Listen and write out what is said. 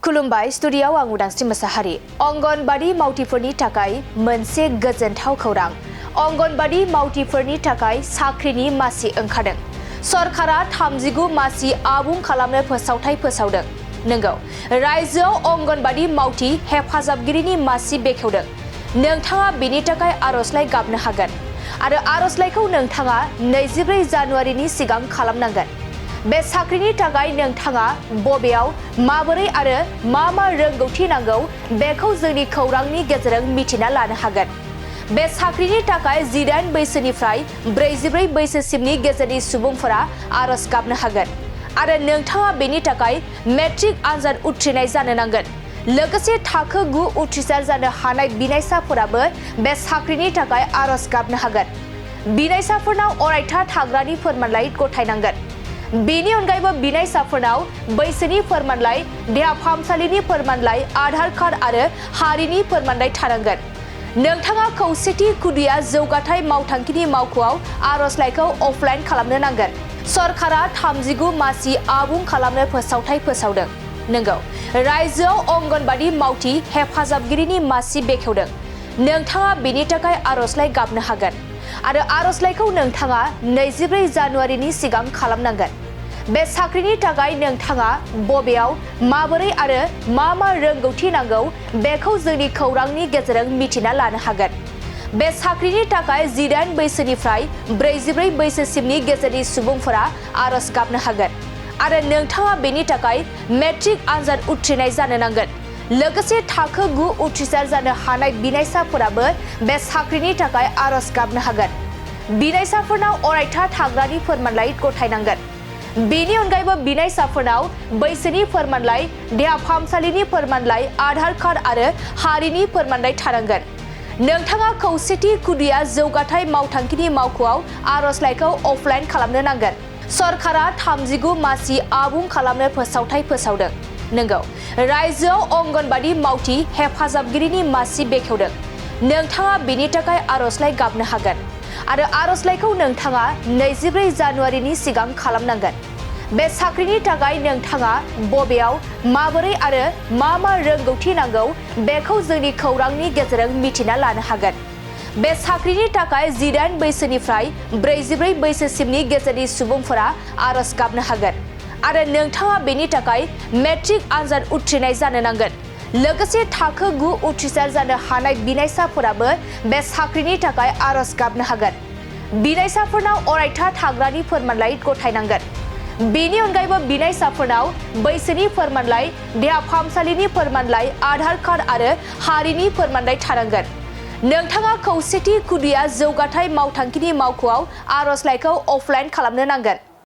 खुलुमबाय स्टुडियाव आं उदांस्रि मोसाहारि अंगनबाड़ी मावथिफोरनि थाखाय मोनसे गोजोनथाव खौरां अंगनबाड़ी मावथिफोरनि थाखाय साख्रिनि मासि ओंखारदों सरकारा 39 मासि आबुं खालामनो फोसावथाय फोसावदों नंगौ रायजोआव अंगनबाड़ी मावथि हेफाजाबगिरिनि मासि बेखेवदों नोंथाङा बेनि थाखाय आर'जलाइ गाबनो हागोन आरो आर'जलाइखौ नोंथाङा 24 जानुवारिनि सिगां खालामनांगोन बे साख्रिनि थाखाय नोंथाङा बबेयाव माबोरै आरो मा रोंगौथि नांगौ बेखौ जोंनि खौरांनि गेजेरजों मिथिना लानो हागोन बे साख्रिनि थाखाय 18 बैसोनिफ्राय 44 बैसोसिमनि गेजेरनि सुबुंफोरा आर'ज गाबनो हागोन आरो नोंथाङा बेनि थाखाय मेट्रिक आनजाद उथ्रिनाय जानो नांगोन लोगोसे थाखो 9 उथ्रिसार जानो हानाय बिनायसाफोराबो बे साख्रिनि थाखाय आर'ज गाबनो हागोन बिनायसाफोरनाव अरायथा थाग्रानि फोरमानलाइ गथायनांगोन बेनि अनगायैबो बिनायसाफोरनाव बैसोनि फोरमानलाइ देहा फाहामसालिनि फोरमानलाइ आधार कार्ड आरो हारिनि फोरमानलाइ थानांगोन नोंथाङा खौसेथि खुदिया जौगाथाय मावथांखिनि मावख'आव आर'जलाइखौ अफलाइन खालामनो नांगोन सरकारा 39 मासि आबुं खालामनो फोसावथाय फोसावदों नंगौ रायजोआव अंगनबाड़ी मावथि हेफाजाबगिरिनि मासि बेखेवदों नोंथाङा बेनि थाखाय आर'जलाइ गाबनो हागोन आरो आर'जलाइखौ नोंथाङा 24 जानुवारिनि सिगां खालामनांगोन बे साख्रिनि थाखाय नोंथाङा बबेयाव माबोरै आरो मा रोंगौथि नांगौ बेखौ जोंनि खौरांनि गेजेरजों मिथिना लानो हागोन बे साख्रिनि थाखाय 18 बैसोनिफ्राय 44 बैसोसिमनि गेजेरनि सुबुंफोरा आर'ज गाबनो हागोन आरो नोंथाङा बेनि थाखाय मेट्रिक आनजाद उथ्रिनाय जानो नांगोन लोगोसे थाखो 9 उथ्रिसार जानो हानाय बिनायसाफोराबो बे साख्रिनि थाखाय आर'ज गाबनो हागोन बिनायसाफोरनाव अरायथा थाग्रानि फोरमानलाइ गथायनांगोन बेनि अनगायैबो बिनायसाफोरनाव बैसोनि फोरमानलाइ देहा फाहामसालिनि फोरमानलाइ आधार कार्ड आरो हारिनि फोरमानलाइ थानांगोन नोंथाङा खौसेथि खुदिया जौगाथाय मावथांखिनि मावख'आव आर'जलाइखौ अफलाइन खालामनो नांगोन सरकारा 39 मासि आबुं खालामनो फोसावथाय फोसावदों नंगौ रायजोआव अंगनबाड़ी मावथि हेफाजाबगिरिनि मासि बेखेवदों नोंथाङा बेनि थाखाय आर'जलाइ गाबनो हागोन आरो आर'जलाइखौ नोंथाङा 24 जानुवारिनि सिगां खालामनांगोन बे साख्रिनि थाखाय नोंथाङा बबेयाव माबोरै आरो मा रोंगौथि नांगौ बेखौ जोंनि खौरांनि गेजेरजों मिथिना लानो हागोन बे साख्रिनि थाखाय 18 बैसोनिफ्राय 44 बैसोसिमनि गेजेरनि सुबुंफोरा आर'ज गाबनो हागोन आरो नोंथाङा बेनि थाखाय मेट्रिक आनजाद उथ्रिनाय जानो नांगोन लोगोसे थाखो 9 उथ्रिसार जानो हानाय बिनायसाफोराबो बे साख्रिनि थाखाय आर'ज गाबनो हागोन बिनायसाफोरनाव अरायथा थाग्रानि फोरमानलाइ गथायनांगोन बेनि अनगायैबो बिनायसाफोरनाव बैसोनि फोरमानलाइ देहा फाहामसालिनि फोरमानलाइ आधार कार्ड आरो हारिनि फोरमानलाइ थानांगोन नोंथाङा खौसेथि खुदिया जौगाथाय मावथांखिनि मावख'आव आर'जलाइखौ अफलाइन खालामनो नांगोन